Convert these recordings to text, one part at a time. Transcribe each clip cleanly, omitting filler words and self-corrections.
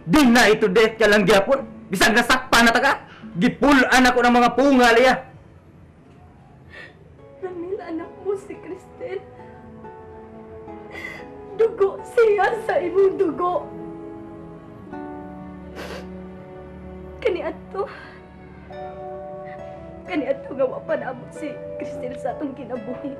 Di na ito death ka lang gyapon. Bisag nasakpan na ta ka. Gipulan ako ng mga punga, Lia. Ramil, anak mo si Cristel. Dugo siya sa imong dugo. Kani adto nga wa pa naabot si Cristel sa atong kinabuhi.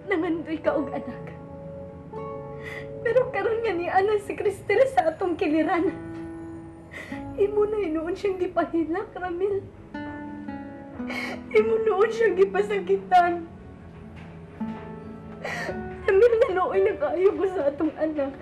Nangandoy ka og anak. Pero karon nga ni ana si Cristel sa atong kiliran. Imo na hinuon siyang gipahilak, Ramil. Imo noon siyang gipasakitan. Ramil, naluoy na kaayo ko sa atong anak.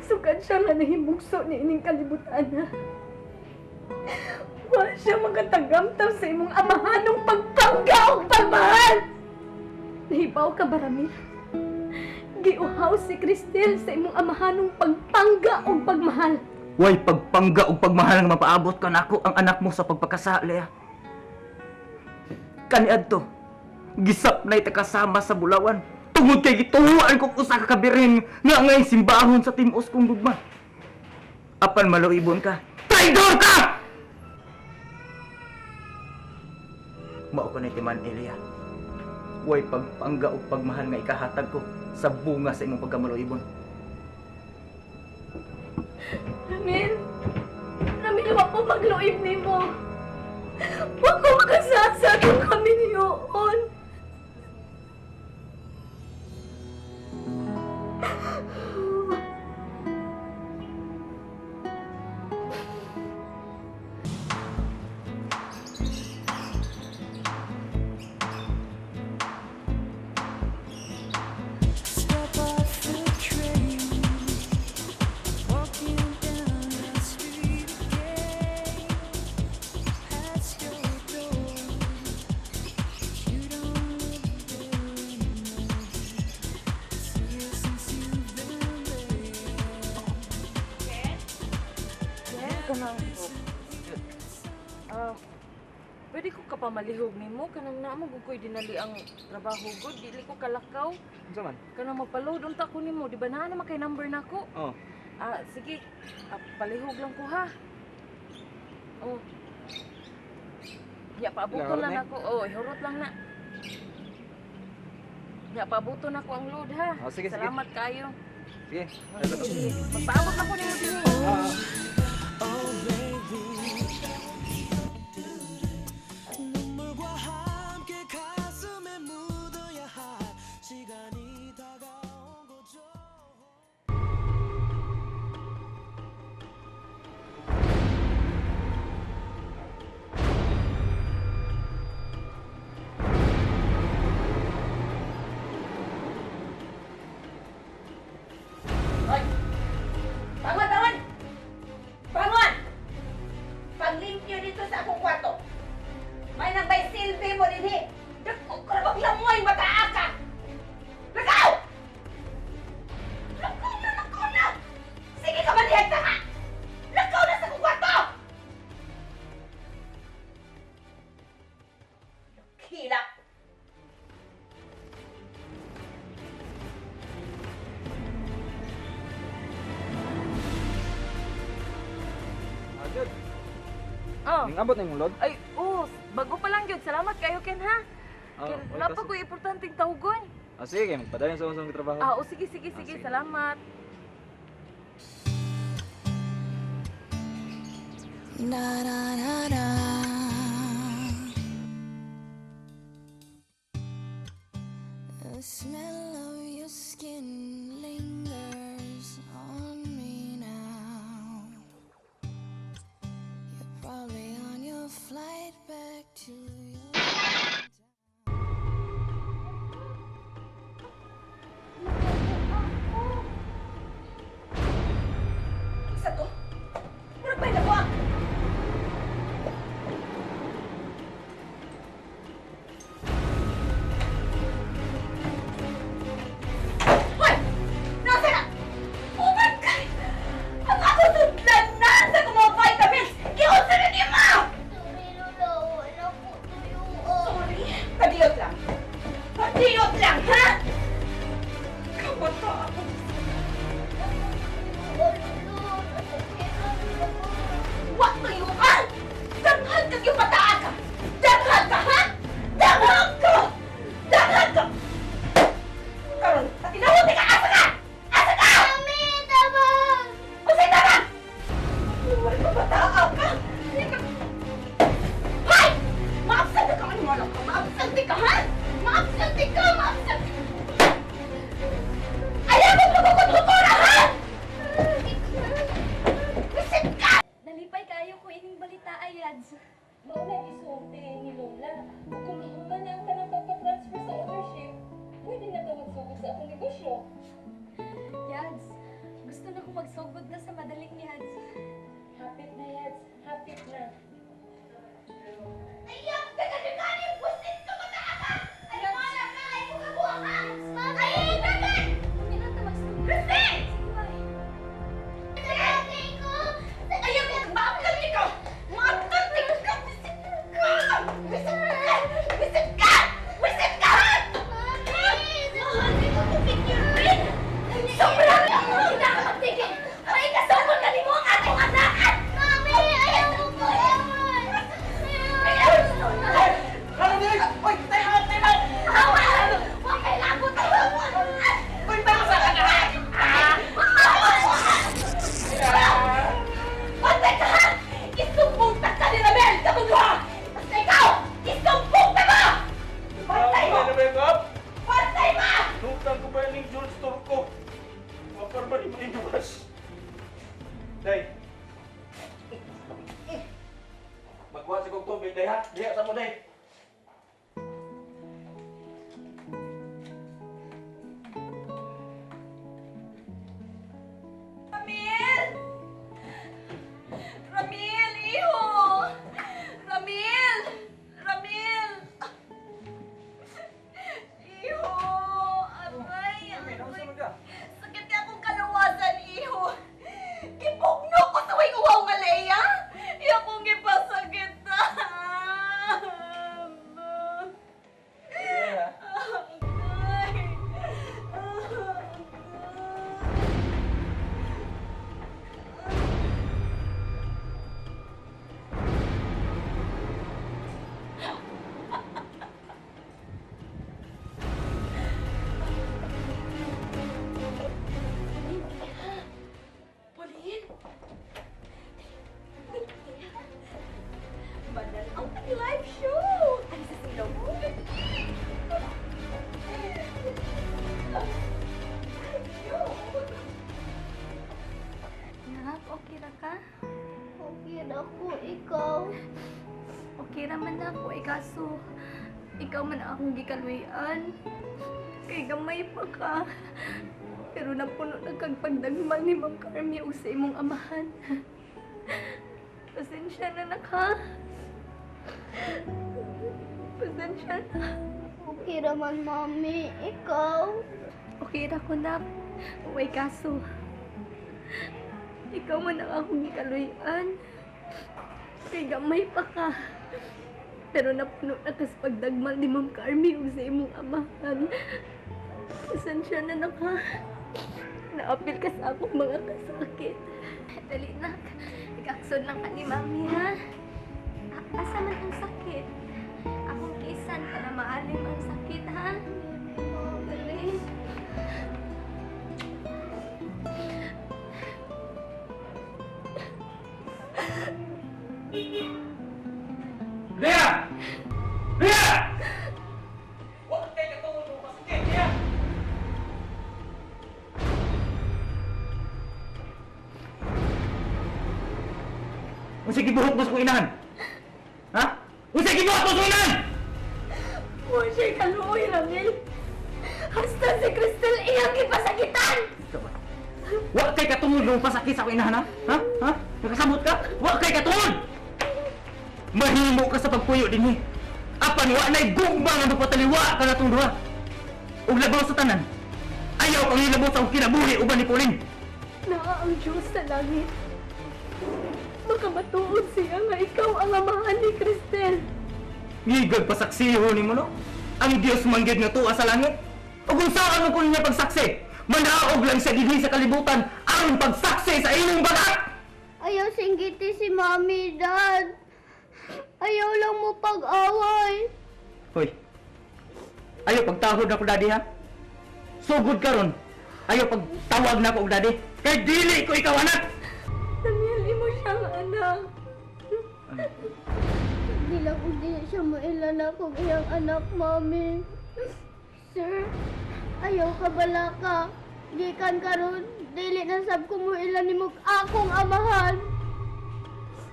Sukad siya nga nahimugso ni ining kalibutan na. Wa siya makatagamtam sa imong amahanong pagpangga og pagmahal. Nahibaw ka ba, Ramil? Giuhaw si Cristel sa imong amahanong pagpangga og pagmahal. Way pagpangga og pagmahal nga mapaabot ka nako ang anak mo sa pagpakasali. Kaniadto, gisap na ita kasama sa Bulawan. Tungod kay gituhuan kong usa ka kabirin nga ngay simbahon sa timos kong gugma. Apan maluibon ka, traidor ka! Mao ko ni timan, Elia. Way pagpangga og pagmahal nga ikahatag ko sa bunga sa imong pagkamaluibon. Ramil, Ramil, wa ko magluib nimo. Wa ko makasasa kung kami niyoon. Step off the train, walking down the street again, past your door. You don't live there anymore. See you since you've been there. Ken, kanang pwede ko ka pa malihog nimo kanang naa mo gud ko'y dinali ang trabaho gud, dili ko kalakaw. Unsa man? Kanang magpa-load unta ko nimo, di ba naa naman kay number nako? Oh. Sige, palihog lang ko ha. Oh. Ya paabuto Ihurot lang na eh? ako. Oh, ihurot lang na. Ya paabuto na ko ang load ha. Oh, sige, sige. Salamat kayo. Sige. Sige. Magpaabot lang ko nimo dinhi. Oh baby, 눈물과 함께 가슴에 묻어야 할 시간이 다가온 거죠. Hoy! Bangon, bangon! Bangon! Paglimpyo dito sa akong kwarto. May nang bay silbi mo dinhi. Dako ka na maglamoy, mataa ka! Lakaw! Lakaw na, lakaw na! Sige ka man ka! Lakaw na sa akong kwarto! Kilap! Jud. Oh. Ning abot na imong load? Ay, oh, bago pa lang gyud. Salamat kayo Ken ha. Oh, Ken, oy, napa kasi- ko'y importanteng tawgon. Sige, magpadayon sa akong trabaho. Oh, sige, sige, sige. Sige. Salamat. Na na na na. The smell of your skin lingers on me now. You're probably on your flight back to your Sa to? Murag may nabuak! Hoy! Nasa na? Oh my God! Ang ako tudlan na sa mga vitamins! Giunsa na ni ma! Sorry, Lola. Wala ko tuyo. Sorry. Padiyot lang. Padiyot lang, ha? Kabata ako. magsugod na sa madaling ni Hads. Hapit na, Yads. Hapit na. Ayaw! Dagan-dagani! Busit ka mataaka! Ayaw ka na ka! Ayaw ka buha ka! Ayaw dagan! Kailan ta magsugod? Christine! Sige, bye. Ayaw ko! Maaplan ikaw! Maaplan ikaw! Busit ka! Busit ka! Busit ka! Busit ka! Mami! Hindi ko figure Sobrang Hindi May kasugod ka nimo ang atong anak! Mami! Ayaw ko po! Ayaw! Hoy, time out, time out! Hawa! Huwag kay lagot! Hoy, tama sa ka Patay ka! Isumbong ta ka ni Ramel! Kamuduha! Basta ikaw! Isumbong ta ka! Patay mo! Ano ba yung kap? Patay mo! Nutang ko ba yung Jules Turco? Mapar ba ni Maniwas? Day. Magkuha si kong tubig, day ha? Diha sa mo, day. Ramil! Ramil, iho! Ramil! Ramil! Iho! Aray! Aray! Sakit niya akong kalawasan, iho! Gipugno ko sa way uwaw nga Leia! Iya akong gipasakit na! Aray! Aray! Pauline? Banal ang live show! Ano sa silaw mo? Nak, okay ra ka? Okay na ko, ikaw. Okay ra man ako, eh kaso ikaw man akong gikaluy-an. Kay gamay pa ka. Pero napuno na kag pagdagmal ni Ma'am Carmi ug sa imong amahan. Pasensya na nak ha. Pasensya na. Okay raman, Mami. Ikaw. Okay ra ko nak. Uy kaso. Ikaw man ang akong gikaluy-an. Kay gamay pa ka. Pero napuno na kas pagdagmal ni Ma'am Carmi ug sa imong amahan. Pasensya na nak ha. Naapil ka sa akong mga kasakit. Dali nak. Ikakson lang ka ni Mami ha. Asa man ang sakit? Akong kisan para maalim ang sakit ha. Dali. Lea! Lea! Huwag kayo katungod mo masakit, Lea! Unsa gibuhat mo sa kong inahan? Ha? Unsa gibuhat mo sa kong inahan? Huwag siya kaluoy, Ramil. Hasta si Crystal iyang gipasakitan! Ikaw ba? Wa kay katungod mo pasakit sa akong inahan, ha? Ha? Ha? Nakasamot ka? Wa kay katungod! Mahimo ka sa pagpuyo dinhi. Apan wa na'y gugma nga magpataliwa ka natong duha. Ug labaw sa tanan. Ayaw kang hilabot sa akong kinabuhi uban ni Pauline. Naa ang Diyos sa langit. Makamatuod siya nga ikaw ang amahan ni Cristel. Ngigag pasaksiho nimo no? Ang Dios man gyud nga tuwa sa langit. Ug unsaon mo kun niya pagsaksi? Manaog lang siya dinhi sa kalibutan aron pagsaksi sa imong bagat. Ayaw singgiti si Mami, Dad. Ayaw lang mo pag-away. Hoy. Ayaw pagtahod na ko daddy ha. Sugod karon. Ayaw pagtawag na ko og daddy. Kay dili ko ikaw anak. Ramil, imo siyang anak. Hindi lang kung di siya maila na kung iyang anak, Mami. Sir, ayaw ka bala ka. Gikan karon, dili na sab ko mo ila ni mo akong amahan.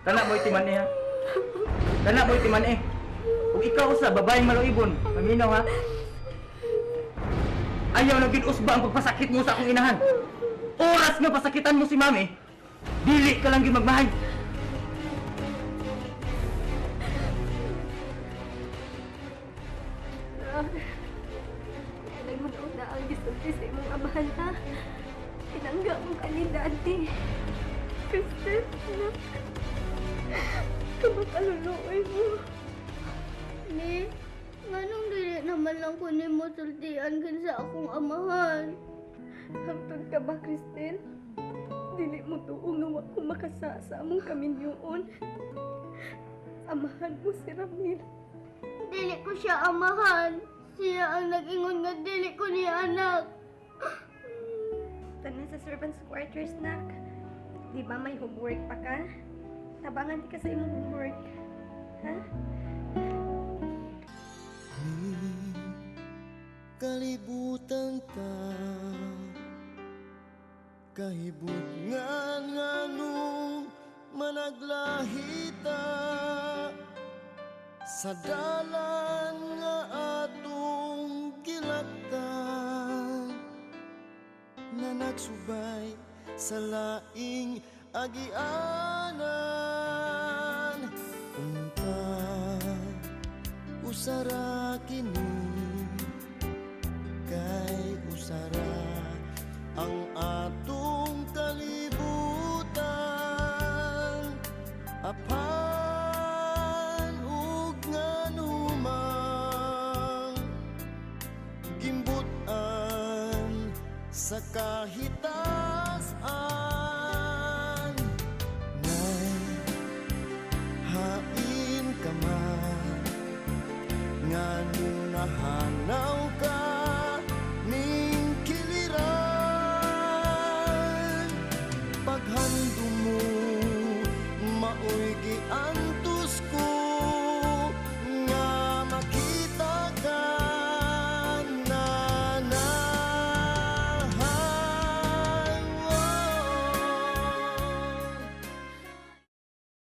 Kana mo itiman eh ha. Kana mo itiman eh. Ug ikaw sa babaeng maluibon, paminaw ha. Ayaw na gid usba ang pagpasakit mo sa akong inahan. Oras nga pasakitan mo si Mami, dili ka lang gyud magmahal. Nagmuna ang gisulti sa imong amahan, ha? Tinangga mo ka ni Daddy. Kristen, anak. Kamakaluluoy mo. Ni, nganong dili naman lang ko nimo sultian kinsa akong amahan? Hamtod ka ba, Cristel? Dili mo tuo nga wa ko makasa sa among kaminyoon. Amahan mo si Ramil. Dili ko siya amahan. Siya ang nag-ingon nga dili ko niya anak. Tanan sa servants quarters, nak. Di ba may homework pa ka? Tabangan di ka sa imong homework. Ha? Kalibutan ta kahibutngan nganong managlahita sa dalan nga atong gilaktan na nagsubay sa laing agianan. Unta usara kini kay usara ang atong kalibutan, apan ug nganumang gimbut-an sa kahitasan.